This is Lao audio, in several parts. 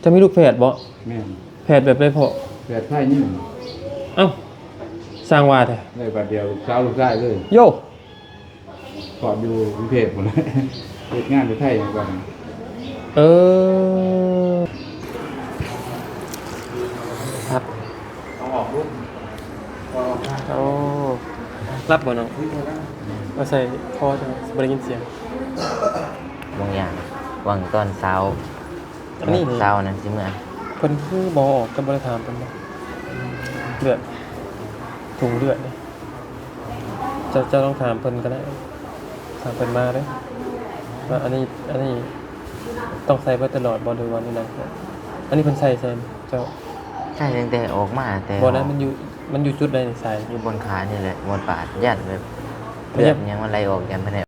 ເຈົ້າມີລູກແຝດບໍ່? ແມ່ນ. ແຝດແບບໃດພໍ່? ແຝດຊາຍຍິງ. ເອົ້າ ຊ່າງວ່າແທ້. ໄດ້ບາດດຽວ ລູກສາວລູກຊາຍເລີຍ. ໂຢ ຄອດຢູ່ກຸງເທບພຸ້ນແຫຼະ ເຮັດງານຢູ່ໄທມາກ່ອນ. ເອີ ຄັບ ເອົາອອກລຸກ. ໂອ້ ລັບບໍ່ນ້ອງ? ເອົາໃສ່ຄໍ ຈະບໍ່ໄດ້ຍິນສຽງ. ບາງຢ່າງ ຫວ່າງຕອນເຊົ້າ ອັນນີ້ ເຊົ້ານັ້ນຊິເມືອ ເພິ່ນຄືບໍ່ອອກ ເຈົ້າບໍ່ໄດ້ຖາມເພິ່ນບໍ່? ເລືອດ ຖົງເລືອດນີ້ ເຈົ້າ ເຈົ້າລອງຖາມເພິ່ນກໍໄດ້ ຖາມເພິ່ນມາເດີ້ ວ່າອັນນີ້ ອັນນີ້ຕ້ອງໃສ່ໄວ້ຕະຫຼອດບໍ່ ຫຼືວ່າແນວໃດ? ອັນນີ້ເພິ່ນໃສ່ໃສ່ເຈົ້າ? ໃສ່ຕັ້ງແຕ່ອອກມາ ແຕ່ ບໍ່ນະ ມັນຢູ່ ມັນຢູ່ຈຸດໃດນີ້ ໃສ່ ຢູ່ບ່ອນຂານີ້ແຫຼະ ບ່ອນປາດ ຢ້ານແບບ ເລືອດຫຍັງມັນໄຫຼອອກ ຢ້ານພະແນກ.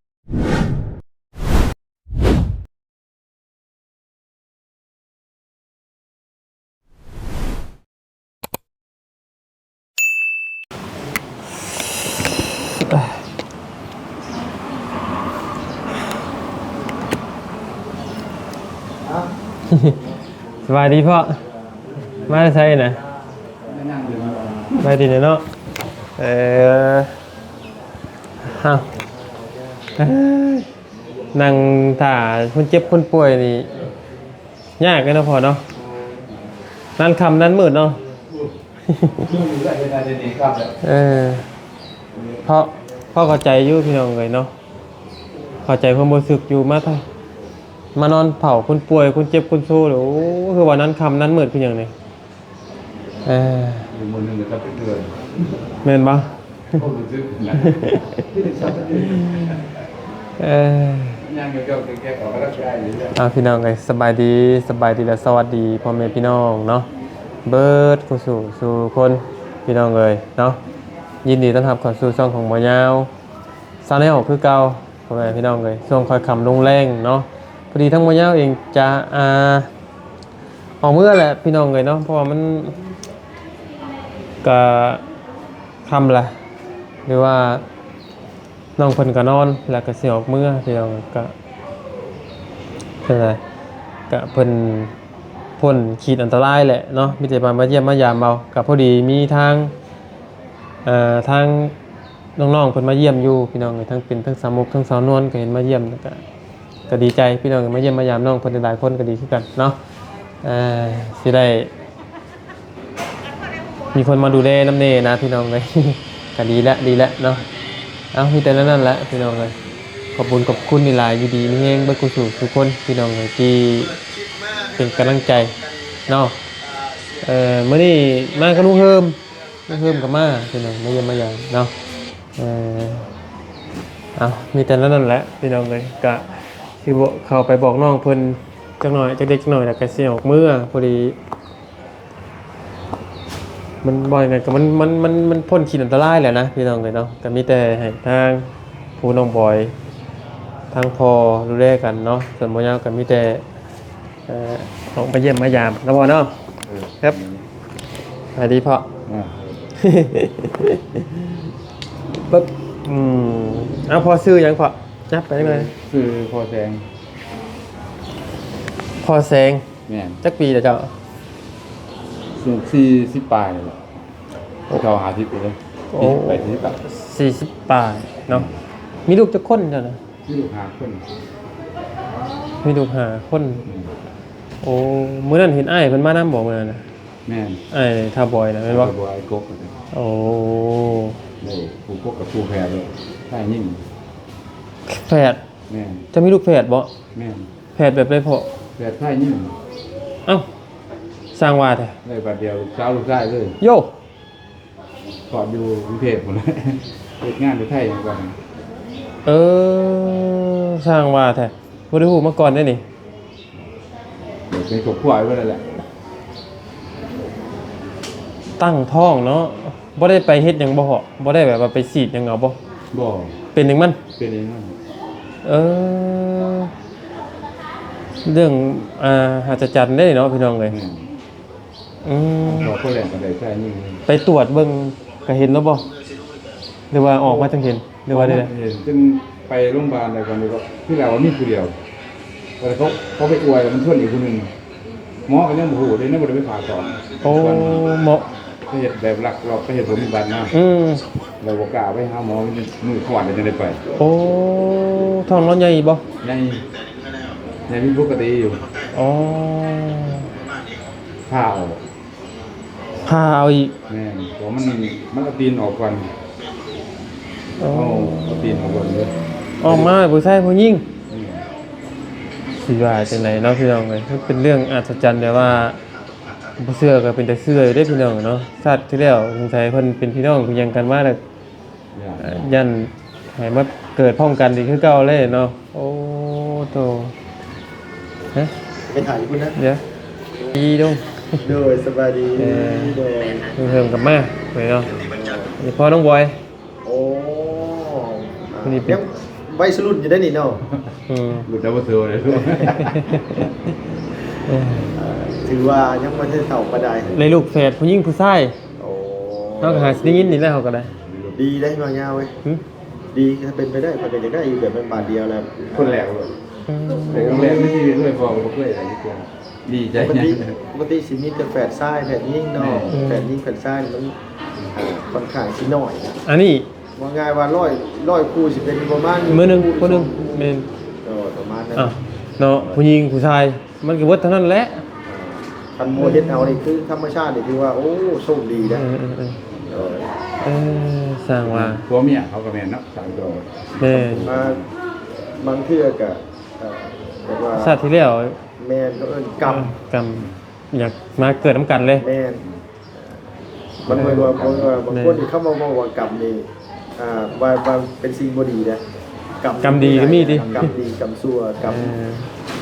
ສະບາຍດີພໍ່ ມາແຕ່ໃສນະ? ມາແຕ່ດິນເນາະ. ເອີ ເອົ້າ ເອີຍ ນັ່ງຖ້າຄົນເຈັບຄົນປ່ວຍນີ້ ຍາກເດ້ເນາະພໍ່ເນາະ ນານຄ່ຳນານມືດເນາະ. ເອີ ເພາະ ເພາະເຂົ້າໃຈຢູ່ພີ່ນ້ອງເອີຍເນາະ ເຂົ້າໃຈຄວາມຮູ້ສຶກຢູ່ ມາ ມານອນເຝົ້າຄົນປ່ວຍ ຄົນເຈັບຄົນໂຊ ໂອ້ ຄືວ່ານານຄ່ຳນານມືດຄືຫຍັງນີ້. ເອີ ຢູ່ມື້ໜຶ່ງກໍຊຳເປັນເດືອນ ແມ່ນບໍ່? ໂອ້ ຮູ້ສຶກນະ ຊຳເປັນເດືອນ ເອີ ຍ່າງເກາະໆແກະໆ ອອກກຳລັງກາຍຢູ່ເລີຍ. ອ່າ ພີ່ນ້ອງເອີຍ ສະບາຍດີ ສະບາຍດີ ແລະ ສະຫວັດດີພໍ່ແມ່ພີ່ນ້ອງເນາະ ເບິດຄູ່ສູ່ສູ່ຄົນ ພີ່ນ້ອງເອີຍເນາະ. ຍິນດີຕ້ອນຮັບເຂົ້າສູ່ຊ່ອງຂອງໝໍຍາວ ຊາແນລຄືເກົ່າ ພໍ່ແມ່ພີ່ນ້ອງເອີຍ. ຊ່ວງຄ່ອຍຄ່ຳລົງແລງເນາະ ພໍດີທາງໝໍຍາວເອງຈະ ອ່າ ອອກເມືອແຫຼະພີ່ນ້ອງເອີຍເນາະ ເພາະວ່າມັນກະຄ່ຳລະ ຫຼືວ່ານ້ອງເພິ່ນກະນອນ ແລ້ວກະຊິອອກເມືອພີ່ນ້ອງ. ກະ ຈັ່ງໃດ ກະເພິ່ນພົ້ນຂີດອັນຕະລາຍແຫຼະເນາະ ມີແຕ່ວ່າມາຢ້ຽມມາຢາມເອົາ. ກະພໍດີມີທາງ ເອີ ທາງ ນ້ອງໆເພິ່ນມາຢ້ຽມຢູ່ພີ່ນ້ອງເອີຍ ທັງເປັນທັງສາວມຸກ ທັງສາວນວນ ກໍເຫັນມາຢ້ຽມ ກໍ ກໍດີໃຈພີ່ນ້ອງເອີຍ ມາຢ້ຽມມາຢາມນ້ອງເພິ່ນຫຼາຍໆຄົນກໍດີຄືກັນເນາະ. ເອີ ຊິໄດ້ມີຄົນມາດູແລນຳແດ່ນະພີ່ນ້ອງເອີຍ ກໍດີແຫຼະ ດີແຫຼະເນາະ. ເອົ້າ ມີແຕ່ແນວນັ້ນແຫຼະພີ່ນ້ອງເອີຍ ຂອບບຸນຂອບຄຸນຫຼາຍໆ ຢູ່ດີມີແຮງເບິດຄູ່ສູ່ສູ່ຄົນພີ່ນ້ອງເອີຍ ທີ່ເປັນກຳລັງໃຈເນາະ. ເອີ ມື້ນີ້ມາກັບລຸງເຮີມ ມາເຮີມກັບມາພີ່ນ້ອງ ມາຢ້ຽມມາຢາມເນາະ. ເອີ ເອົາ ມີແຕ່ນັ້ນແຫຼະພີ່ນ້ອງເອີຍ ກະຊິເຂົ້າໄປບອກນ້ອງເພິ່ນຈັກໜ້ອຍ ຈັກເລັກຈັກໜ້ອຍ ແລ້ວກະຊິອອກເມືອ. ພໍດີມັນບໍ່ຫຍັງ ກະມັນ ມັນ ມັນ ມັນພົ້ນຂີດອັນຕະລາຍແລ້ວນະພີ່ນ້ອງເອີຍເນາະ. ກະມີແຕ່ໃຫ້ທາງຜູ້ນ້ອງບອຍ ທາງພໍ່ດູແລກັນເນາະ ສ່ວນໝໍຍາວກະມີແຕ່ ເອີ ອອກມາຢ້ຽມມາຢາມເນາະພໍ່ເນາະ. ເອີ ຄັບ ສະບາຍດີພໍ່. ອ່າ ປຶບ ອືມ ເອົາ ພໍ່ຊື່ຫຍັງພໍ່? ຈັບໄປເລີຍ. ຊື່ພໍ່ແສງ. ພໍ່ແສງ. ແມ່ນ. ຈັກປີແລ້ວເຈົ້າ? ສີ່ສິບປາຍນີ້ແຫຼະ ເຂົ້າຫ້າສິບປີເລີຍ. ໂອ້ ສີ່ສິບປາຍ ສີ່ສິບປາຍເນາະ. ມີລູກຈັກຄົນເຈົ້ານະ? ມີລູກຫ້າຄົນ. ມີລູກຫ້າຄົນ. ອືມ. ໂອ້ ມື້ນັ້ນເຫັນອ້າຍເພິ່ນມານຳບໍ່ມື້ນັ້ນນະ? ແມ່ນ. ອ້າຍທ້າວບອຍນະແມ່ນບໍ່? ທ້າວບອຍ ອ້າຍກົກ. ໂອ້ ໄດ້ຜູ້ກົກກັບຜູ້ແຝດເລີຍ ຊາຍຍິງ. ແຝດ? ແມ່ນ. ເຈົ້າມີລູກແຝດບໍ່? ແມ່ນ. ແຝດແບບໃດພໍ່? ແຝດຊາຍຍິງ. ເອົ້າ ຊ່າງວ່າແທ້. ໄດ້ບາດດຽວ ລູກສາວລູກຊາຍເລີຍ. ໂຢ ເພາະຢູ່ກຸງເທບພຸ້ນແຫຼະ ເຮັດງານຢູ່ໄທມາກ່ອນ. ເອີ ຊ່າງວ່າແທ້ ບໍ່ໄດ້ຮູ້ມາກ່ອນເດ້ນີ້. ເປັນຄອບຄົວເບິດແລ້ວແຫຼະ. ຕັ້ງທ້ອງເນາະ ບໍ່ໄດ້ໄປເຮັດຫຍັງບໍ່ເພາະ? ບໍ່ໄດ້ແບບວ່າໄປສີດຫຍັງເອົາບໍ່? ບໍ່. ເປັນເອງມັນ? ເປັນເອງມັນ. ເອີ ເລື່ອງ ອ່າ ອັດສະຈັນເດ້ເນາະ ພີ່ນ້ອງເອີຍ. ແມ່ນ. ອືມ ພໍ່ຄົນແລກກໍໄດ້ຊາຍຍິງ. ໄປຕວດເບິ່ງກໍເຫັນແລ້ວບໍ່ ຫຼືວ່າອອກມາຈັ່ງເຫັນ ຫຼືວ່າໃດ? ເຫັນ ຈຶ່ງໄປໂຮງບານ ແລ້ວກໍນີ້ກໍ ທີແລກວ່າມີຜູ້ດຽວ ແລ້ວເຂົາ ເຂົາໄປອວຍວ່າມັນຊົນອີກຜູ້ໜຶ່ງ. ໝໍກໍຍັງບໍ່ຮູ້ເດ້ ຍັງບໍ່ໄດ້ໄປຜ່າຄອດ. ໂອ້ ໝໍ ໄປເຮັດແບບລັກລອບ ໄປເຮັດບໍ່ມີບັດນະ. ອືມ ແລ້ວບໍ່ກ້າໄປຫາໝໍ ມືຂວາດແລ້ວຈັ່ງໄດ້ໄປ. ໂອ້ ທ້ອງລາວໃຫຍ່ບໍ່? ໃຫຍ່ ໃຫຍ່ຜິດປົກກະຕິຢູ່. ອໍ ຜ່າອອກ ຜ່າເອົາອີກ. ແມ່ນ ເພາະມັນ ມັນເອົາຕີນອອກກ່ອນ. ອໍ ເອົາ ເອົາຕີນອອກກ່ອນເດ້ ອອກມາຜູ້ຊາຍຜູ້ຍິງ. ແມ່ນ ຊິວ່າຈັ່ງໃດເນາະ ພີ່ນ້ອງເອີຍ ມັນເປັນເລື່ອງອັດສະຈັນ ແບບວ່າບໍ່ເຊື່ອກໍເປັນຕາເຊື່ອຢູ່ເດ້ ພີ່ນ້ອງເນາະ. ຊາດທີ່ແລ້ວສົງໄສເພິ່ນເປັນພີ່ນ້ອງຄືຫຍັງກັນມາແລ້ວ ຢ້ານ ເອີ່ ຢ້ານໃຫ້ມາເກີດພ້ອມກັນອີກຄືເກົ່າເລີຍເນາະ. ໂອ້ໂຕ ຮະ ໄປຖ່າຍຢູ່ພຸ້ນນະ. ດຽວ ດີລຸງ ໂດຍ ສະບາຍດີ. ເອີ ໂດຍ ເພີ່ມກັບມາເລີຍເນາະ ນີ້ພໍ່ນ້ອງບອຍ. ໂອ້ ນີ້ເປັນ ຍັງໄວສະລຸ້ນຢູ່ເດ້ນີ້ເນາະ. ອືມ ລຸ້ນດາວເທີເດ້. ເອີ ຖືວ່າຍັງບໍ່ທັນເຖົ້າປານໃດ ໄດ້ລູກແຝດຜູ້ຍິງຜູ້ຊາຍ. ໂອ້ ເຮົາກໍຫາຊິໄດ້ຍິນນີ້ແຫຼະ ເຮົາກໍໄດ້. ດີເດ້ ບ່າວຍາວເອີຍ. ຫຶ ດີ ຖ້າເປັນໄປໄດ້ ຂ້ອຍກໍຢາກໄດ້ຢູ່ແບບນັ້ນບາດດຽວແຫຼະ ຄົນແລກເລີຍ. ອືມ ເປັນຄັ້ງແລກໃນຊີວິດເລີຍ ພໍ່ກໍບໍ່ເຄີຍໄດ້ຈັກເທື່ອ ດີໃຈ. ປົກກະຕິ ປົກກະຕິຊິມີແຕ່ແຝດຊາຍແຝດຍິງເນາະ. ອືມ ແຝດຍິງແຝດຊາຍມັນ ເອີ ຄ່ອນຂ້າງຊິໜ້ອຍ. ອັນນີ້ ວ່າງ່າຍວ່າ ຮ້ອຍ ຮ້ອຍຄູ່ຊິເປັນປະມານ ມື້ໜຶ່ງ ຜູ້ໜຶ່ງ ສອງຄູ່. ແມ່ນ ເອີ ປະມານນັ້ນ. ອ້າວ ເນາະ ຜູ້ຍິງຜູ້ຊາຍ ມັນກໍເບິດເທົ່ານັ້ນແຫຼະ. ຄັນໝໍເຮັດເອົານີ້ຄືທຳມະຊາດນີ້ ຖືວ່າ ໂອ້ ໂຊກດີນະ. ເອີໆໆ ເອີ ເອີ ຊ່າງວ່າ ຜົວເມຍເຂົາກໍແມ່ນເນາະ ສ້າງຕົວ. ແມ່ນ ບາງ ບາງເທື່ອກໍ ເອີ ແບບວ່າ ຊາດທີ່ແລ້ວ ແມ່ນ ເຂົາເອີ້ນກຳ ກຳ ຢາກມາເກີດນຳກັນເລີຍ. ແມ່ນ ມັນບໍ່ແມ່ນວ່າ ເອີ ບໍ່ແມ່ນວ່າ ບາງຄົນນີ້ ແມ່ນ ເຂົາມາເວົ້າວ່າກຳນີ້ ອ່າ ວ່າ ວ່າເປັນສິ່ງບໍ່ດີນະ. ກຳ ກຳດີກໍມີຕິ ກຳດີກຳຊົ່ວ ກຳ ເອີ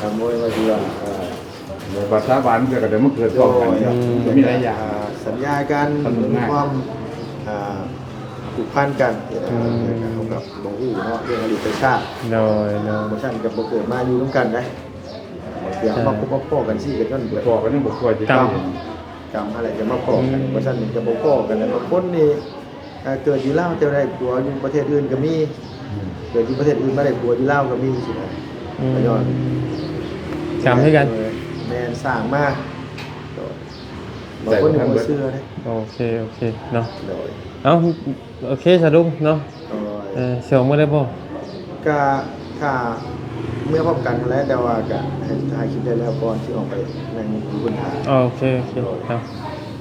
ກຳບໍ່ແມ່ນວ່າຊິວ່າ ເອີ ພາສາບ້ານເພິ່ນກໍໄດ້ມາເກີດພ້ອມກັນເນາະ. ໂດຍ ມັນກໍມີຫຼາຍຢ່າງ ອ່າ ສັນຍາກັນ ຄວາມ ອ່າ ຜູກພັນກັນ. ອືມ ເຮົາກໍບໍ່ຮູ້ເນາະ ເລື່ອງອະດີດຊາດ. ໂດຍໆ ບໍ່ຊັ້ນກໍບໍ່ເກີດມາຢູ່ນຳກັນໄດ໋. ບາງເທື່ອ ໃຊ່ ເຮົາມາພົບມາພໍ້ກັນຊີ້ ກໍຍ້ອນ ພໍ້ກັນຍັງບໍ່ຄ່ອຍຈະ ກຳ ກຳຫັ້ນແຫຼະ ຈະມາພໍ້ກັນ. ອືມ ບໍ່ຊັ້ນຈະບໍ່ພໍ້ກັນ. ແລະ ບາງຄົນນີ້ ເອີ ເກີດຢູ່ລາວແຕ່ໄດ້ຜົວຢູ່ປະເທດອື່ນກໍມີ. ອືມ ເກີດຢູ່ປະເທດອື່ນມາໄດ້ຜົວຢູ່ລາວກໍມີຊີ້ນະ. ອືມ ກໍຍ້ອນ ກຳຄືກັນ. ເອີ ແມ່ນ ສ້າງມາ. ໂດຍ ບາງຄົນນີ້ບໍ່ເຊື່ອເດ້. ໂອເຄ ໂອເຄເນາະ. ໂດຍ ເອົ້າ ໂອເຄຊະລຸງເນາະ. ໂດຍ ເອີ ຊິອອກມື້ໄດ້ບໍ່? ກະຖ້າເມືອພ້ອມກັນຫັ້ນແຫຼະ ແຕ່ວ່າກະໃຫ້ຖ່າຍຄລິບໄດ້ແລ້ວກ່ອນ ຊິອອກໄປນັ່ງຢູ່ພຸ້ນຖ້າ. ໂອເຄ ໂອເຄ ໂດຍ ເນາະ ເພາະ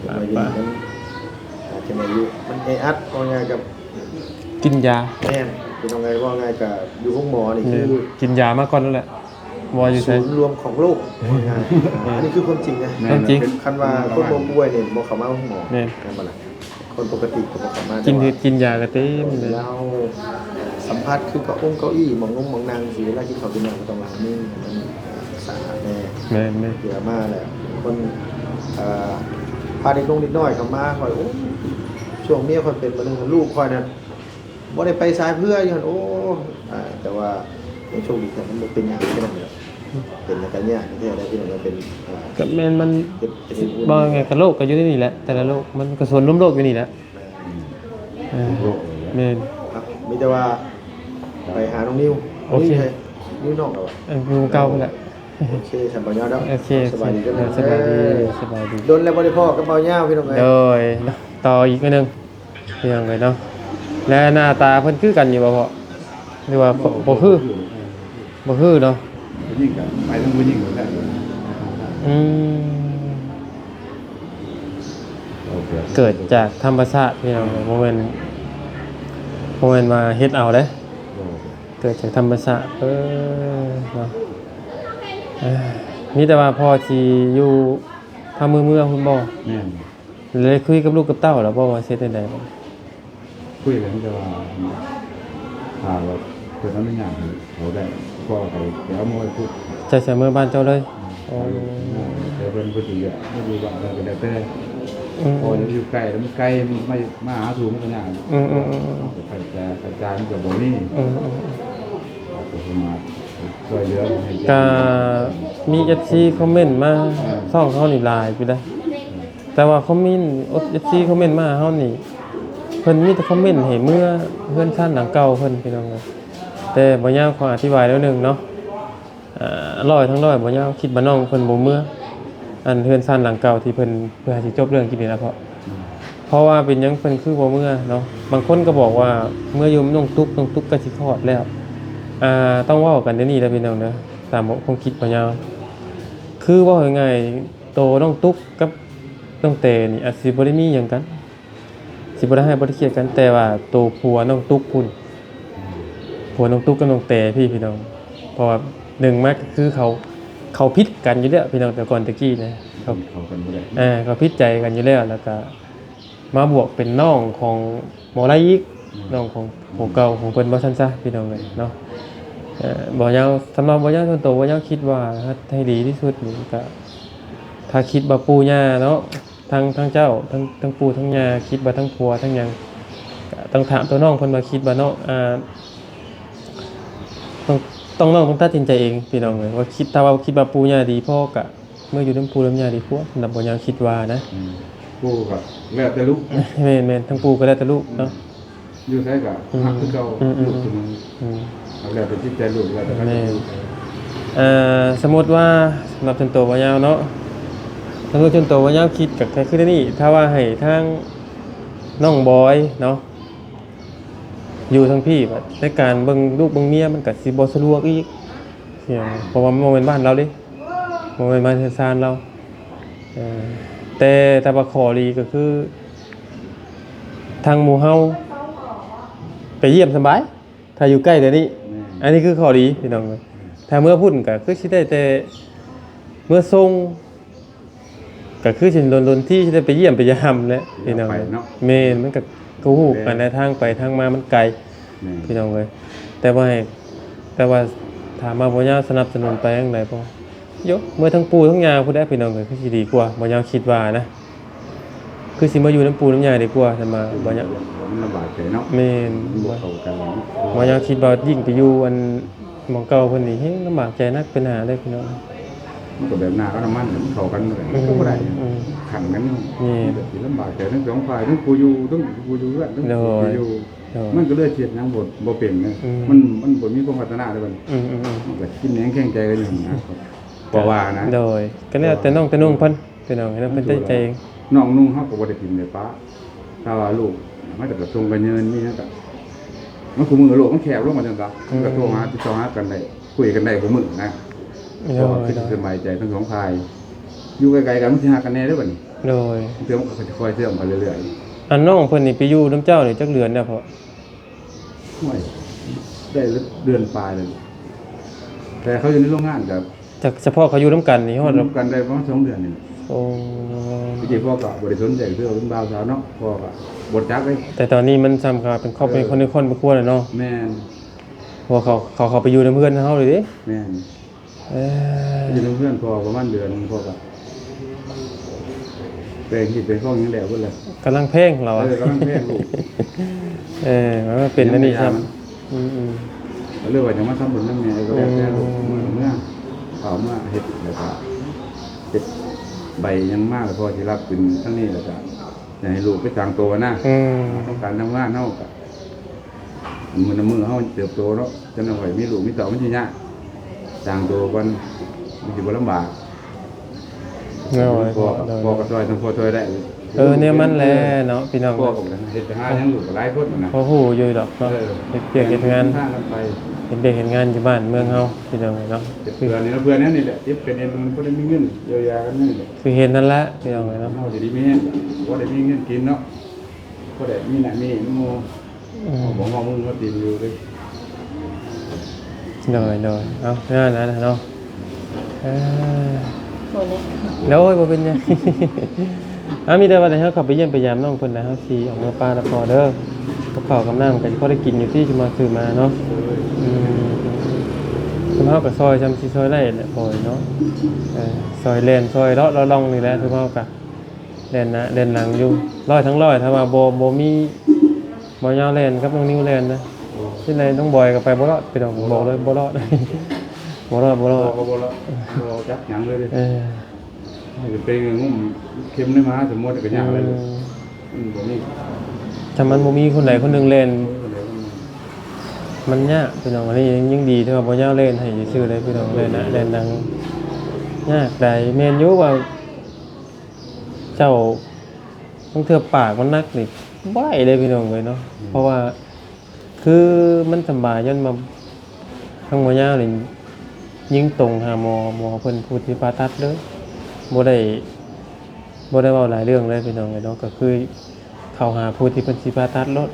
ວ່າຢູ່ນີ້ມັນ ອາດຈະແມ່ນຢູ່ ມັນແອອັດ ເວົ້າງ່າຍກັບ ກິນຢາ. ແມ່ນ ເປັນວ່າງ່າຍ ເວົ້າງ່າຍກະຢູ່ໂຮງໝໍນີ້ ແມ່ນ ຄື ກິນຢາມາກ່ອນນັ້ນແຫຼະ. ບໍ່ຢູ່ໃສ ສູນລວມຂອງໂລກ ເອີ ວ່າງ່າຍ. ເອີ ອັນນີ້ຄືຄວາມຈິງນະ. ແມ່ນ ຄວາມຈິງ. ຄັນວ່າຄົນບໍ່ປ່ວຍນີ້ບໍ່ເຂົ້າມາໂຮງໝໍ. ແມ່ນ ແມ່ນບໍ່ລະ? ຄົນປົກກະຕິກໍບໍ່ເຂົ້າມາ. ກິນ ແຕ່ວ່າ ກິນຢາກໍເຕັມເລີຍ. ລາວສຳຜັດຄືເກົ້າອົງເກົ້າອີ່ ໝ່ອງນຸ່ງໝ່ອງນັ່ງ ຊິເວລາກິນເຂົ້າກິນນ້ຳກໍຕ້ອງລ້າງມືໃຫ້ມັນສະອາດແດ່. ແມ່ນໆ. ເພື່ອມາແລ້ວ ຄົນ ເອີ ພາເດັກນ້ອງເດັກນ້ອຍເຂົ້າມາ ຂ້ອຍ ໂອ້ ຊ່ວງເມຍຂ້ອຍເປັນ ບັດນີ້ລູກຂ້ອຍນັ້ນ ບໍ່ໄດ້ໄປສາຍເພື່ອຢູ່ຫັ້ນ. ໂອ້ ອ່າ ແຕ່ວ່າຍັງໂຊກດີແທ້ ມັນບໍ່ເປັນຫຍັງ ພີ່ນ້ອງເອີຍ. ເປັນແລ້ວກໍຍາກແທ້ໆ ພີ່ນ້ອງເອີຍ. ເປັນ ອ່າ ກໍແມ່ນ ມັນ ເປັນ ເປັນ ເວົ້າງ່າຍໆ ກໍໂລກກໍຢູ່ໃນນີ້ແຫຼະ ແຕ່ລະໂລກມັນກໍສ່ວນລວມໂລກຢູ່ນີ້ແຫຼະ. ແມ່ນ ເອີ ໂລກນີ້ແຫຼະ ແມ່ນ. ອ່ະ ມີແຕ່ວ່າໄປຫານ້ອງນິວ. ໂອເຄ ນ້ອງນິວ ນ້ອງເກົ່າ ເອີ ຢູ່ເກົ່າພຸ້ນແຫຼະ. ໂອເຄ ສຳປະຍາດເນາະ. ໂອເຄ ສະບາຍດີເດີ ເອີ ສະບາຍດີ ສະບາຍດີ. ດົນແລ້ວບໍ່ໄດ້ພໍ້ກັບເບົາຍາວ ພີ່ນ້ອງເອີຍ. ໂດຍ ຕໍ່ອີກມື້ໜຶ່ງ. ພີ່ນ້ອງເອີຍເນາະ ແລະ ໜ້າຕາເພິ່ນຄືກັນຢູ່ບໍ່ພໍ່ ຫຼືວ່າ ບໍ່ ບໍ່ຄື ບໍ່ຄື ບໍ່ຄືເນາະ. ຜູ້ຍິງກໍໄປທາງຜູ້ຍິງກໍໄດ້. ອືມ ໂອເຄ ເກີດຈາກທຳມະຊາດ ພີ່ນ້ອງເອີຍ ບໍ່ແມ່ນ ບໍ່ແມ່ນວ່າເຮັດເອົາເດ້. ໂອເຄ ເກີດຈາກທຳມະຊາດ. ເອີ ເນາະ ເອີ ມີແຕ່ວ່າພໍ່ຊິຢູ່ພາມືເມືອພຸ້ນບໍ່? ແມ່ນ. ໄດ້ຄຸຍກັບລູກກັບເຕົ້າແລ້ວບໍ່ວ່າຊິເຮັດແນວໃດ? ຄຸຍກັນ ແຕ່ວ່າຖ້າວ່າເພິ່ນອະນຸຍາດໃຫ້ເຂົາໄດ້ ພໍ່ກໍໄປເອົາມາໄວ້ພຸ້ນ. ຈະໃສ່ເມືອບ້ານເຈົ້າເລີຍ? ອືມ ໂອ້ ແຕ່ເພິ່ນບໍ່ຖືກ ບໍ່ຖືກວ່າເພິ່ນກໍແລ້ວແຕ່. ອືມ ພໍ່ຈະຢູ່ໃກ້ ແລ້ວມັນໄກ ມັນໄປມາຫາສູ່ມັນກໍຍາກ. ອືມໆໆ ຄ່າໃຊ້ຈ່າຍ ຄ່າຈ່າຍມັນກໍບໍ່ມີ. ອືມໆ ກໍສາມາດຊ່ວຍເຫຼືອໃຫ້ ກໍມີເອັຟຊີຄອມເມັນມາ ອ່າ ຊ່ອງເຮົານີ້ຫຼາຍຢູ່ເດ້. ແຕ່ວ່າຄອມເມັນ ເອັຟຊີຄອມເມັນມາຫາເຮົານີ້ ເພິ່ນມີແຕ່ຄອມເມັນໃຫ້ເມືອເຮືອນຊານຫຼັງເກົ່າເພິ່ນ ພີ່ນ້ອງເອີຍ. ແຕ່ບໍ່ຍາວຂໍອະທິບາຍໜ້ອຍໜຶ່ງເນາະ ເອີ ຮ້ອຍທັງຮ້ອຍ ບໍ່ຍາວຄິດວ່ານ້ອງເພິ່ນບໍ່ເມືອ. ເ ອັນເຮືອນຊານຫຼັງເກົ່າທີ່ເພິ່ນ ເພື່ອໃຫ້ຊິຈົບເລື່ອງກິນນີ້ລະເພາະ ອືມ ເພາະວ່າເປັນຫຍັງເພິ່ນຄືບໍ່ເມືອເນາະ? ບາງຄົນກໍບອກວ່າເມືອຢູ່ນ້ອງຕຸກ ນ້ອງຕຸກກໍຊິຄອດແລ້ວ. ອ່າ ຕ້ອງເວົ້າກັນແນວນີ້ເດີພີ່ນ້ອງເດີ ຕາມຄວາມຄິດບ່າວຍາວ ຄືເວົ້າງ່າຍໆ ໂຕນ້ອງຕຸກກັບນ້ອງແຕນີ້ອາດຊິບໍ່ໄດ້ມີຫຍັງກັນ ຊິບໍ່ໄດ້ຮ້າຍບໍ່ໄດ້ຄຽດກັນ ແຕ່ວ່າໂຕຜົວນ້ອງຕຸກພຸ້ນ ຜົວນ້ອງຕຸກກັບນ້ອງແຕພີ້ພີ່ນ້ອງ ເພາະວ່າໜຶ່ງມາກໍຄືເຂົາ ເຂົາຜິດກັນຢູ່ແລ້ວພີ່ນ້ອງ ແຕ່ກ່ອນແຕ່ກີ້ນະ ເຂົາ ເຂົ້າກັນບໍ່ໄດ້ ເອີ ເຂົາຜິດໃຈກັນຢູ່ແລ້ວ ແລ້ວກໍມາບວກເປັນນ້ອງຂອງໝໍໄລອີກ ອືມ ນ້ອງຂອງ ອືມ ຜົວເກົ່າຂອງເພິ່ນວ່າຊັ້ນຊະພີ່ນ້ອງເອີຍເນາະ. ເອີ ບ່າວຍາວ ສຳລັບບ່າວຍາວສ່ວນໂຕ ບ່າວຍາວຄິດວ່າເຮັດໃຫ້ດີທີ່ສຸດນີ້ກໍ ຖ້າຄິດວ່າປູ່ຍ່າເນາະ ທັງ ທັງເຈົ້າ ທັງ ທັງປູ່ທັງຍ່າ ຄິດວ່າທັງຜົວທັງຫຍັງ ກໍຕ້ອງຖາມຕົວນ້ອງເພິ່ນວ່າຄິດວ່າເນາະ ອ່າ ຕ້ອງ ຕ້ອງ ນ້ອງຕ້ອງຕັດສິນໃຈເອງພີ່ນ້ອງເອີຍ ວ່າຄິດ ຖ້າວ່າຄິດວ່າປູ່ຍ່າດີພໍກໍເມືອຢູ່ນຳປູ່ນຳຍ່າດີກວ່າ ສຳລັບບ່າວຍາວຄິດວ່ານະ. ອືມ ປູ່ກໍແລ້ວແຕ່ລູກ ແມ່ນໆ ທັງປູ່ກໍແລ້ວແຕ່ລູກເນາະ ອືມ ຢູ່ໃສກໍ ອືມ ຮັກຄືເກົ່າ ອືມໆ ລູກຄືໝູ່ ອືມ ແລ້ວແຕ່ຈິດໃຈລູກ ແລ້ວແຕ່ເຂົາຈະຢູ່. ເອີ ສົມມຸດວ່າ ສຳລັບສ່ວນໂຕບ່າວຍາວເນາະ ສຳລັບສ່ວນໂຕບ່າວຍາວຄິດກໍຄືແນວນີ້ ຖ້າວ່າໃຫ້ທາງນ້ອງບອຍເນາະ ຢູ່ທາງພີ້ ໃນການເບິ່ງລູກເບິ່ງເມຍມັນກໍຊິບໍ່ສະດວກອີກ ເພາະວ່າມັນບໍ່ແມ່ນບ້ານລາວເດ້ ບໍ່ແມ່ນບ້ານເຮືອນຊານລາວ ເອີ ແຕ່ ແຕ່ວ່າຂໍ້ດີກໍຄື ທາງໝູ່ເຮົາໄປຢ້ຽມສະບາຍ ຖ້າຢູ່ໃກ້ແຖວນີ້ ແມ່ນ ອັນນີ້ຄືຂໍ້ດີພີ່ນ້ອງເອີຍ ແມ່ນ ຖ້າເມືອພຸ້ນກໍຄືຊິໄດ້ແຕ່ເມືອສົ່ງ ກໍຄືຊິດົນໆ ທີ່ຊິໄດ້ໄປຢ້ຽມໄປຢາມແຫຼະພີ່ນ້ອງ ໄປເນາະ ແມ່ນ ມັນກໍ ກໍຮູ້ກັນແຫຼະ ທາງໄປທາງມາມັນໄກ ແມ່ນ ພີ່ນ້ອງເອີຍ ແຕ່ວ່າໃຫ້ ແຕ່ວ່າຖາມວ່າບ່າວຍາວສະໜັບສະໜູນໄປທາງໃດບໍ່? ໂຢ ເມືອທັງປູ່ທັງຍ່າພຸ້ນແຫຼະພີ່ນ້ອງເອີຍ ຄືຊິດີກວ່າ ບ່າວຍາວຄິດວ່ານະ ຄືຊິມາຢູ່ນຳປູ່ນຳຍ່າດີກວ່າ ຊັ້ນວ່າ ອືມ ບ່າວຍາວ ມັນລຳບາກໃຈເນາະ ແມ່ນ ມັນບໍ່ເຂົ້າກັນເນາະ ບ່າວຍາວຄິດວ່າຍິ່ງໄປຢູ່ອັນໝ່ອງເກົ່າເພິ່ນນີ້ແຮງລຳບາກໃຈໜັກໄປໜ້າເລີຍພີ່ນ້ອງ ມັນກໍແບບນ້ຳກັບນ້ຳມັນ ມັນເຂົ້າກັນບໍ່ໄດ້ ອືມ ກໍບໍ່ໄດ້ ອືມ ຂັງກັນຢູ່ ແມ່ນ ມັນກໍຊິລຳບາກໃຈທັງສອງຝ່າຍ ທັງຜູ້ຢູ່ ທັງຜູ້ຢູ່ເຮືອນ ທັງ ໂດຍ ຜູ້ຢູ່ ໂດຍ ມັນກໍເລີຍເຮັດຫຍັງບໍ່ ບໍ່ເປັນນະ ອືມ ມັນ ມັນບໍ່ມີຄວາມພັດທະນາເລີຍບັດນີ້ ອືມໆໆ ມັນກໍກິນແຫງແຂງໃຈກັນຢູ່ຫັ້ນນະ ເພາະວ່ານະ ໂດຍ ກໍແລ້ວແຕ່ນ້ອງແຕ່ນຸ່ງເພິ່ນ ພີ່ນ້ອງເອີຍເນາະ ເພິ່ນຕັ້ງໃຈເອງ ນ້ອງນຸ່ງເຮົາກໍບໍ່ໄດ້ຖິ້ມໄດ້ປະ ຖ້າວ່າລູກມາຈາກກະຊວງກະເຍີນ ມີຫຍັງກະ ມັນ ຄູ່ມື້ໂລກມັນແຄບລົງວ່າຊັ້ນຊະ ອືມ ມັນກະໂທຫາ ຕິດຕໍ່ຫາກັນໄດ້ ຄຸຍກັນໄດ້ຄູ່ມື້ນະ ໂດຍ ເພາະວ່າຄືຊິສະບາຍໃຈທັງສອງຝ່າຍ ຢູ່ໃກ້ໆກັນມັນຊິຮັກກັນແດ່ເດີ້ບັດນີ້ ໂດຍ ເທື່ອມັນກໍຈະຄ່ອຍເຊື່ອມໄປເລື້ອຍໆ ອັນນ້ອງເພິ່ນນີ້ໄປຢູ່ນຳເຈົ້ານີ້ຈັກເດືອນແລ້ວພໍ່? ໂອ້ຍ ໄດ້ເດືອນປາຍແລ້ວ ແຕ່ເຂົາຢູ່ໃນໂຮງງານກໍ ຈັກສະເພາະເຂົາຢູ່ນຳກັນນີ້ຮອດ ຢູ່ນຳກັນໄດ້ປະມານສອງເດືອນນີ້ແຫຼະ ໂອ້ ແຕ່ກີ້ພໍ່ກໍບໍ່ໄດ້ສົນໃຈເທື່ອ ເປັນບ່າວສາວເນາະ ພໍ່ກໍບໍ່ຈັກເລີຍ ແຕ່ຕອນນີ້ມັນສ່ຳກັບເປັນຄອບ ເອີ ເປັນຄົນໃນຄອບເປັນຄົວແລ້ວເນາະ ແມ່ນ ເພາະວ່າເຂົາ ເຂົາ ເຂົາໄປຢູ່ນຳເຮືອນເຮົາເລີຍເດ້ ແມ່ນ ເອີ ຢູ່ນຳເຮືອນພໍ່ປະມານເດືອນໜຶ່ງ ພໍ່ກໍແປງຮີດແປງຄອງຫຍັງແລ້ວເບິດແລ້ວ ກຳລັງແພງລາວ ເອີ ກຳລັງແພງລູກ ເອີ ມັນເປັນອັນນີ້ຊ້ຳ ອືມໆ ກໍເລີຍວ່າຈະມາທຳບຸນນຳແມ່ ກໍແລ້ວແຕ່ລູກ ອືມ ເມືອ ເມືອ ເອົາມາເຮັດ ແລ້ວກໍເຮັດໃບຫຍັງມາ ແລ້ວພໍຊິຮັບຂຶ້ນທາງນີ້ ແລ້ວກໍຢາກໃຫ້ລູກໄປສ້າງໂຕນະ ອືມ ຕ້ອງການທຳງານເຮົາກໍ ມື້ນຳມື້ເຮົາເຕີບໂຕເນາະ ຈັ່ງໜ້ອຍມີລູກມີເຕົ້າມັນຊິຍາກ ສ້າງໂຕກ່ອນ ມັນຊິບໍ່ລຳບາກ ໂດຍ ພໍ່ກໍ ໂດຍ ພໍ່ກໍຊ່ອຍ ທັງພໍ່ຊ່ອຍໄດ້ ເອີ ແນວມັນແຫຼະເນາະ ພີ່ນ້ອງ ພໍ່ກໍເຮັດຫາຫຍັງ ລູກກໍຫຼາຍຄົນນະ ພໍຮູ້ຢູ່ດອກເນາະ ເອີ ເຮັດວຽກເຮັດງານ ພາກັນໄປ ເຮັດວຽກເຮັດງານຢູ່ບ້ານເມືອງເຮົາ ພີ່ນ້ອງເນາະ ເຮັດເພື່ອນີ້ລະ ເພື່ອແນວນີ້ແຫຼະ ເຈັບເປັນເອັນມັນພໍໄດ້ມີເງິນ ຢຽວຢາກັນນີ້ແຫຼະ ຄືເຫັນນັ້ນແຫຼະ ພີ່ນ້ອງເນາະ ເຮົາຊິໄດ້ມີແຮງ ພໍໄດ້ມີເງິນກິນເນາະ ພໍໄດ້ມີໜ້າມີໜູ່ ອືມ ເຮົາບໍ່ເວົ້າເງິນເຮົາຕີນຢູ່ເດ້ ໂດຍ ໂດຍ ເອົາ ນັ້ນນະເນາະ ເອີ ໂດຍ ບໍ່ເປັນຫຍັງ ເອົາ ມີແຕ່ວ່າໃຫ້ເຮົາເຂົ້າໄປຢ້ຽມໄປຢາມນ້ອງເພິ່ນນະ ເຮົາຊິອອກເມືອປານະພໍ່ເດີ ກັບເຂົ້າກັບນ້ຳກໍຊິພໍໄດ້ກິນຢູ່ຕິ ຊິມາຊື້ມາເນາະ ໂດຍ ອືມ ເຮົາກໍຊ່ອຍຊ່ຳຊິຊ່ອຍໄດ້ແຫຼະພໍ່ເນາະ ເອີ ຊ່ອຍແລ່ນຊ່ອຍເລາະເລາະລ່ອງນີ້ແຫຼະ ຄືເຮົາກໍ ແລ່ນໜ້າແລ່ນຫຼັງຢູ່ ຮ້ອຍທັງຮ້ອຍ ຖ້າວ່າບໍ່ ບໍ່ມີ ບໍ່ຍາວແລ່ນກັບນ້ອງນິວແລ່ນນະ ໂອ້ ຊິໄດ້ນ້ອງບອຍກໍໄປບໍ່ລອດ ພີ່ນ້ອງ ບໍ່ລອດ ບອກເລີຍບໍ່ລອດ ບໍ່ລອດ ບໍ່ລອດ ບໍ່ ກໍບໍ່ລອດ ບໍ່ຈັກຫຍັງເລີຍເດ້ ເອີ ໃຫ້ໄປງຸ້ມເຂັມໃນມະຫາສະໝຸດກໍຍາກເລີຍ ອືມ ມັນບໍ່ມີ ຖ້າມັນບໍ່ມີຄົນໃດຄົນໜຶ່ງແລ່ນ ບໍ່ມີຄົນໃດຄົນໜຶ່ງ ມັນຍາກ ພີ່ນ້ອງ ອັນນີ້ຍັງ ຍັງດີທີ່ວ່າບໍ່ຍາວແລ່ນໃຫ້ຊື່ໆເລີຍ ພີ່ນ້ອງ ແລ່ນໜ້າແລ່ນຫຼັງ ຍາກໃດ ແມ່ນຢູ່ວ່າ ເຈົ້າ ບາງເທື່ອປາກມັນໜັກນີ້ບໍ່ໄດ້ເລີຍພີ່ນ້ອງເອີຍເນາະ. ອືມ ເພາະວ່າຄືມັນສຳບາຍ ຍ້ອນວ່າທາງໝໍຍາວນີ້ຍິງຕົງຫາໝໍ ໝໍເພິ່ນຜູ້ທີ່ຜ່າຕັດເລີຍ ບໍ່ໄດ້ ບໍ່ໄດ້ເວົ້າຫຼາຍເລື່ອງເລີຍພີ່ນ້ອງເອີຍເນາະ. ກໍຄືເຂົ້າຫາຜູ້ທີ່ເພິ່ນຊິຜ່າຕັດໂລດ.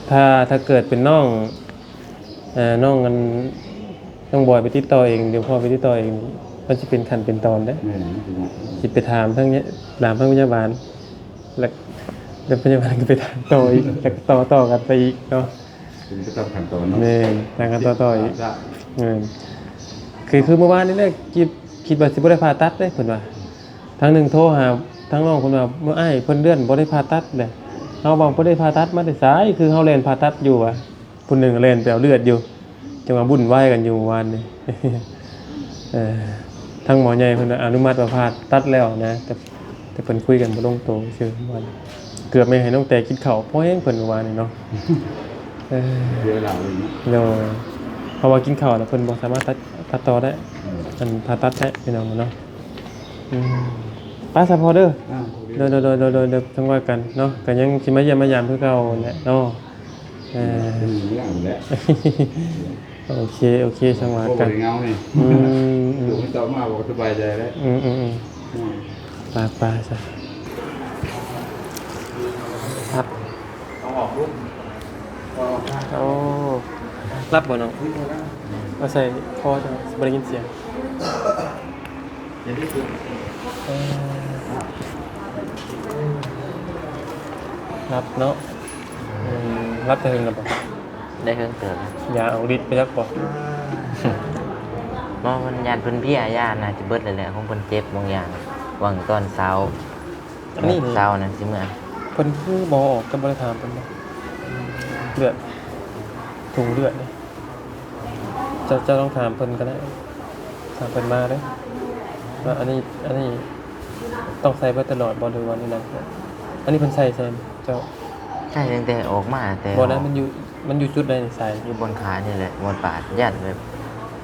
ຖ້າ ຖ້າເກີດເປັນນ້ອງ ເອີ ນ້ອງອັນ ນ້ອງບອຍໄປຕິດຕໍ່ເອງ ດຽວພໍ່ໄປຕິດຕໍ່ເອງ ມັນຊິເປັນຂັ້ນເປັນຕອນເດ້. ແມ່ນ ມັນຊິຍາກ ຊິໄປຖາມທາງ ຖາມທາງພະຍາບານ ແລ້ວ ແລ້ວພະຍາບານກໍໄປຖາມຕໍ່ອີກ ແລ້ວກໍຕໍ່ ຕໍ່ກັນໄປອີກເນາະ. ເປັນໄປຕາມຂັ້ນຕອນເນາະ. ແມ່ນ ຕາມຂັ້ນຕອນຕໍ່ອີກ. ແມ່ນ ຄື ຄືມື້ວານນີ້ແຫຼະ ຄິດ ຄິດວ່າຊິບໍ່ໄດ້ຜ່າຕັດເດ້ ເພິ່ນວ່າ. ທາງໜຶ່ງໂທຫາທາງນ້ອງ ເພິ່ນວ່າ ເມື່ອອ້າຍເພິ່ນເລື່ອນບໍ່ໄດ້ຜ່າຕັດເດ້. ເຮົາວ່າບໍ່ໄດ້ຜ່າຕັດມາແຕ່ໃສ ຄືເຮົາແລ່ນຜ່າຕັດຢູ່ວ່າ. ຜູ້ໜຶ່ງແລ່ນໄປເອົາເລືອດຢູ່ ຈັ່ງວ່າວຸ້ນວາຍກັນຢູ່ວານນີ້. ເອີ ທາງໝໍໃຫຍ່ເພິ່ນອະນຸມັດວ່າຜ່າຕັດແລ້ວນະ ແຕ່ ແຕ່ເພິ່ນຄຸຍກັນບໍ່ລົງໂຕຊື່ວານ. ເກືອບແມ່ນໃຫ້ນ້ອງແຕກິນເຂົ້າພໍແຮງເພິ່ນວານນີ້ເນາະ. ເອີ ເວລາເລີຍເນາະ. ໂດຍ ເພາະວ່າກິນເຂົ້າແລ້ວເພິ່ນບໍ່ສາມາດຕັດ ຕັດຕໍ່ໄດ້. ອືມ ອັນຜ່າຕັດໄດ້ພີ່ນ້ອງເນາະ. ອືມ ໄປຊະພໍ່ເດີ. ອ່າ ໂດຍ ໂດຍ ໂດຍ ໂດຍ ໂດຍ ຈັ່ງວ່າກັນເນາະ. ກໍຍັງຊິມາຢ້ຽມມາຢາມຄືເກົ່າແຫຼະເນາະ. ເອີ ເປັນເລື່ອງແຫຼະ. ໂອເຄ ໂອເຄ ຈັ່ງວ່າກັນ. ບໍ່ໄດ້ເຫງົານີ້. ອືມ ອືມ ລູກເຈົ້າມາ ບໍ່ສະບາຍໃຈແລ້ວ. ອືມ ອືມ ອືມ ອືມ ໄປ ໄປຊະ. ຮັບ ເອົາອອກລູກ. ໂອ້ ຮັບບໍ່ນ້ອງ? ເອົາໃສ່ຄໍ ຈະບໍ່ໄດ້ຍິນສຽງ. ເອີ ຮັບເນາະ. ອືມ ຮັບແຕ່ເຖິງແລ້ວບໍ່? ໄດ້ເຖິງເຕີບ. ຢາອອກລິດໄປຈັກບໍ່? ບໍ່ ມັນຢ້ານເພິ່ນເພຍ ຢາໜ້າຈະເບິດແລ້ວແຫຼະ ຂອງເພິ່ນເຈັບບາງຢ່າງ ຫວ່າງຕອນເຊົ້າ. ອັນນີ້ນີ້ ເຊົ້ານັ້ນຊິເມືອ ເພິ່ນຄືບໍ່ອອກ ເຈົ້າບໍ່ໄດ້ຖາມເພິ່ນບໍ່? ເລືອດ ຖົງເລືອດນີ້ ເຈົ້າ ເຈົ້າລອງຖາມເພິ່ນກໍໄດ້ ຖາມເພິ່ນມາເດີ້ ວ່າອັນນີ້ ອັນນີ້ຕ້ອງໃສ່ໄວ້ຕະຫຼອດບໍ່ ຫຼືວ່າແນວໃດ? ອັນນີ້ເພິ່ນໃສ່ ໃສ່ ເຈົ້າ ໃສ່ຕັ້ງແຕ່ອອກມາ ແຕ່ ບໍ່ນະ ມັນຢູ່ ມັນຢູ່ຈຸດໃດໃສ່? ຢູ່ບ່ອນຂານີ້ແຫຼະ ບ່ອນປາດ ຢ້ານແບບ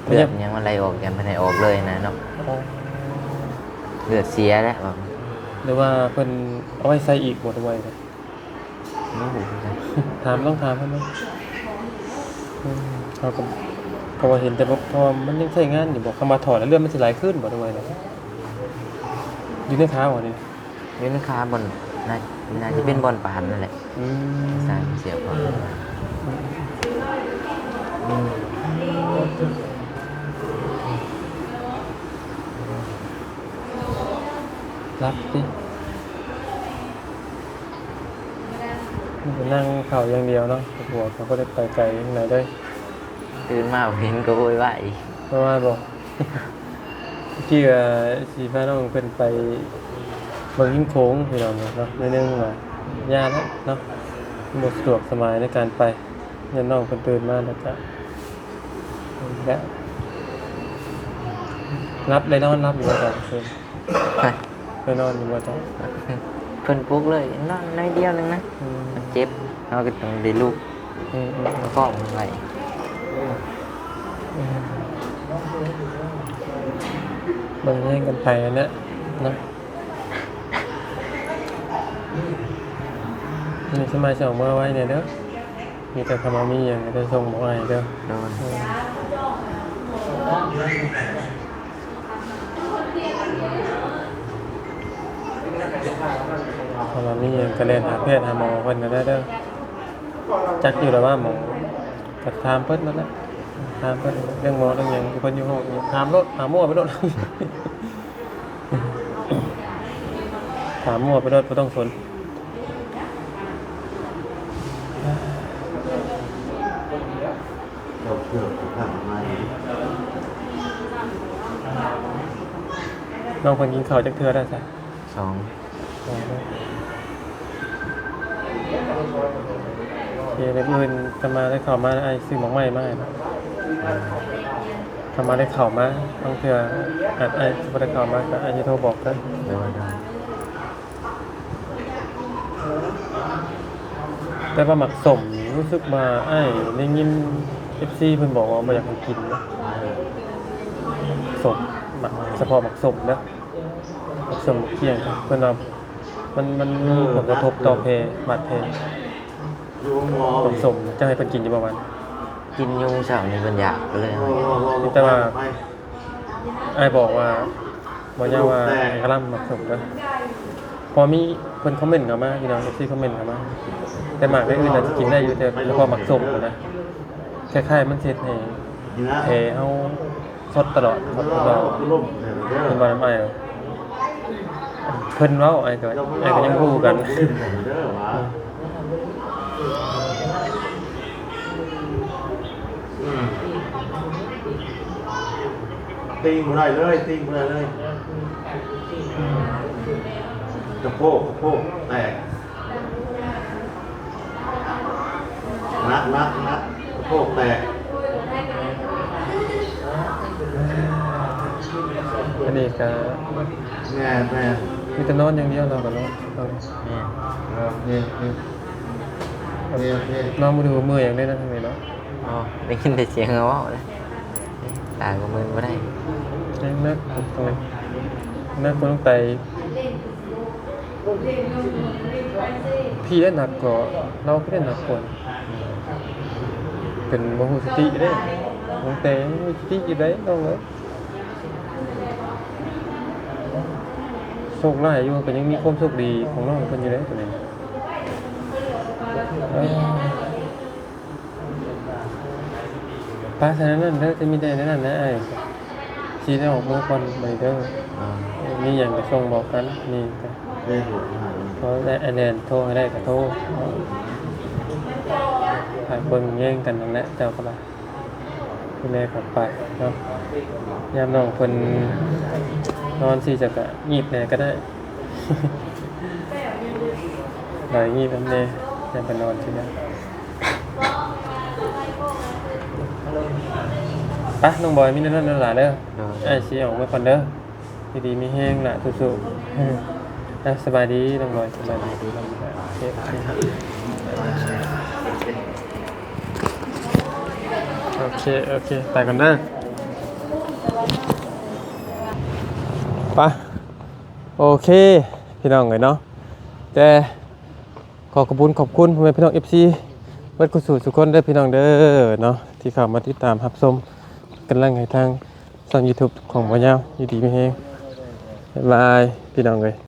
ເລືອດຫຍັງມັນໄຫຼອອກ ຢ້ານເພິ່ນໃຫ້ອອກເລີຍນະເນາະ. ອໍ ເລືອດເສຍແຫຼະ ຫຼືວ່າເພິ່ນເອົາໄວ້ໃສ່ອີກບໍ່ ຫຼືວ່າຈັ່ງໃດ? ບໍ່ຮູ້ຄືກັນ ຖາມ ລອງຖາມເພິ່ນເບິ່ງ. ອືມ ເຮົາກໍ ເພາະວ່າເຫັນແຕ່ ເພາະວ່າມັນຍັງໃຊ້ງານຢູ່ບໍ່? ຄຳວ່າຖອດແລ້ວເລືອດມັນຊິໄຫຼຄືນບໍ່ ຫຼືວ່າຈັ່ງໃດ? ຢູ່ໃນຂາບໍ່ນີ້? ຢູ່ໃນຂາບ່ອນ ໜ້າ ໜ້າຈະເປັນບ່ອນປານນັ້ນແຫຼະ. ອືມ ສາຍເສຍຂອງ ອືມ ຫຼັບຕິ ມີແຕ່ນັ່ງເຂົ້າຢ່າງດຽວເນາະ ຫົວກໍບໍ່ໄດ້ໄປໄກທາງໃດເລີຍ. ຕື່ນມາເຫັນກໍໂວຍວາຍອີກ ໂວຍວາຍບໍ່? ເມື່ອກີ້ວ່າຊິພານ້ອງເພິ່ນໄປເບິ່ງຫິມໂຂງພີ່ນ້ອງເນາະ ໜ້ອຍໜຶ່ງວ່າ ຢ້ານເນາະ ບໍ່ສະດວກສະບາຍໃນການໄປ ຢ້ານນ້ອງເພິ່ນຕື່ນມາແລ້ວກະ ແລະ ຫຼັບ ໄດ້ນອນຫຼັບຢູ່ບໍ່ຕອນຄືນ? ໄດ້ນອນຢູ່ບໍ່ເຈົ້າ? ເພິ່ນປຸກເລີຍ ນອນໜ້ອຍດຽວໜຶ່ງນະ. ອືມ ມັນເຈັບ ເຮົາກໍຕ້ອງໄດ້ລຸກ ອືມໆໆ ປະຄອງໄວ້. ອືມ ເບິ່ງແຍງກັນໄປຫັ້ນແຫຼະເນາະ. ມື້ສະມາຍສອງເມືອໄວແດ່ເດີ້. ມີແຕ່ຄຳວ່າມີຫຍັງກໍໄດ້ສົ່ງບອກອ້າຍເດີ້. ໂດຍ ເອີ ຄຳວ່າມີຫຍັງກໍແລ່ນຫາແພດຫາໝໍເພິ່ນກໍໄດ້ເດີ້. ຈັກຢູ່ແລ້ວວ່າໝໍ ກໍຖາມເພິ່ນນັ້ນແຫຼະ ຖາມເພິ່ນເລື່ອງໝໍເລື່ອງຫຍັງ ເພິ່ນຢູ່ຫ້ອງ ຖາມໂລດ ຖາມໝໍໄປໂລດ. ຖາມໝໍໄປໂລດ ບໍ່ຕ້ອງສົນ. ນ້ອງເພິ່ນກິນເຂົ້າຈັກເທື່ອແລ້ວຊະ? ສອງ. ໂອເຄ ມື້ອື່ນຄັນມາໄດ້ເຂົ້າມາ ອ້າຍຊື້ໝາກໄມ້ມາໃຫ້. ຄັນມາໄດ້ເຂົ້າມາ ບາງເທື່ອອາດ ອ້າຍຊິບໍ່ໄດ້ເຂົ້າມາ ກໍອ້າຍຊິໂທບອກເດີ. ໂດຍ ໂດຍ. ແຕ່ວ່າໝາກສົ້ມນີ້ ຮູ້ສຶກວ່າອ້າຍໄດ້ຍິນເອັຟຊີເພິ່ນບອກວ່າບໍ່ຢາກໃຫ້ກິນນະ ສົ້ມ ໝາກ ສະເພາະໝາກສົ້ມເດີ ໝາກສົ້ມໝາກກ້ຽງ ເພິ່ນວ່າ ມັນ ມັນມີຜົນກະທົບຕໍ່ແຜ ບາດແຜ. ໝາກສົ້ມ ເຈົ້າໃຫ້ເພິ່ນກິນຢູ່ບໍ່ຫວານ? ກິນຢູ່ ມື້ເຊົ້ານີ້ເພິ່ນຢາກ ກໍເລີຍເອົາໃຫ້. ແຕ່ວ່າ ອ້າຍບອກວ່າ ບໍ່ຍາກວ່າ ກະລ່ຳໝາກສົ້ມເດີ ເພາະມີເພິ່ນຄອມເມັນເຂົ້າມາ ພີ່ນ້ອງເອັຟຊີຄອມເມັນເຂົ້າມາ. ແຕ່ໝາກຢ່າງອື່ນອາດຈະກິນໄດ້ຢູ່ ແຕ່ສະເພາະໝາກສົ້ມຫັ້ນນະ ຄ້າຍໆມັນຊິເຮັດໃຫ້ແຜເຮົາສົດຕະຫຼອດ ສົດຕະຫຼອດ. ເພິ່ນວ່ານຳອ້າຍ ເພິ່ນເວົ້າ ອ້າຍກໍ ອ້າຍກໍຍັງບໍ່ຮູ້ຄືກັນ. ອືມ ຕີງບໍ່ໄດ້ເລີຍ ຕີງບໍ່ໄດ້ເລີຍ. ສະໂພກ ສະໂພກແຕກ ໜັກ ໜັກ ໜັກ ສະໂພກແຕກ. ອັນນີ້ກໍ ແມ່ນ ແມ່ນ ມີແຕ່ນອນຢ່າງດຽວ ເຮົາກໍນອນ. ແມ່ນ ເອີ ແມ່ນ ແມ່ນ ແມ່ນ ນອນບໍ່ດູເມື່ອຍຫຍັງເດ້ນະ ທາງນີ້ເນາະ. ອໍ ໄດ້ຍິນແຕ່ສຽງເຮົາເວົ້າແຫຼະ ຕາກໍມືນບໍ່ໄດ້. ແຮງໜັກ ໜັກກວ່ານ້ອງໄຕ ພີ່ໄດ້ໜັກກວ່າ ລາວກໍໄດ້ໜັກກວ່າ. ເປັນບໍ່ຮູ້ສະຕິເດ້ ຕັ້ງແຕ່ຍັງມີສະຕິຢູ່ໄດ໋ນ້ອງເອີຍ. ໂຊກຮ້າຍຢູ່ ກໍຍັງມີຄວາມໂຊກດີຂອງນ້ອງເພິ່ນຢູ່ເດ້ຕົວນີ້. ເອີ ໄປ ຊັ້ນນັ້ນເດີ ຈະມີແຕ່ນັ້ນນະ ອ້າຍຊິໄດ້ອອກເມືອກ່ອນບາດນີ້ເດີ. ອ່າ ມີຫຍັງກໍສົ່ງບອກກັນນີ້. ເອີ ເພາະແລະ ອັນແນ່ນໂທໃຫ້ໄດ້ກໍໂທ ໃຫ້ເບິ່ງແຍງກັນນັ້ນແຫຼະ ເຈົ້າກໍວ່າ ດູແລກັນໄປເນາະ. ຍາມນ້ອງເພິ່ນນອນຊີ້ ເຈົ້າກໍຫຍິບແດ່ກໍໄດ້ ໄດ້ຫຍິບນຳແດ່ ຍາມເພິ່ນນອນຊີ້ນະ. ໄປ ນ້ອງບອຍ ມີແນວນັ້ນແນວຫຼາຍເດີ. ໂດຍ ອ້າຍຊິອອກເມືອກ່ອນເດີ. ຢູ່ດີມີແຮງລະ ສູ້ໆ. ອ່ະ ສະບາຍດີນ້ອງບອຍ ສະບາຍດີ. ໂອເຄ ໂອເຄ ໄປກ່ອນເດີ. ໄປ ໂອເຄ ພີ່ນ້ອງເອີຍເນາະ ແຕ່ ຂໍຂອບຄຸນ ຂອບຄຸນພໍ່ແມ່ພີ່ນ້ອງເອັຟຊີເບິດຄູ່ສູ່ສູ່ຄົນເດີພີ່ນ້ອງເດີເນາະ ທີ່ເຂົ້າມາຕິດຕາມຮັບຊົມ ເປັນກຳລັງໃຫ້ທາງຊ່ອງຢູທູບຂອງບ່າວຍາວ. ຢູ່ດີມີແຮງ ບາຍບາຍ ພີ່ນ້ອງເອີຍ.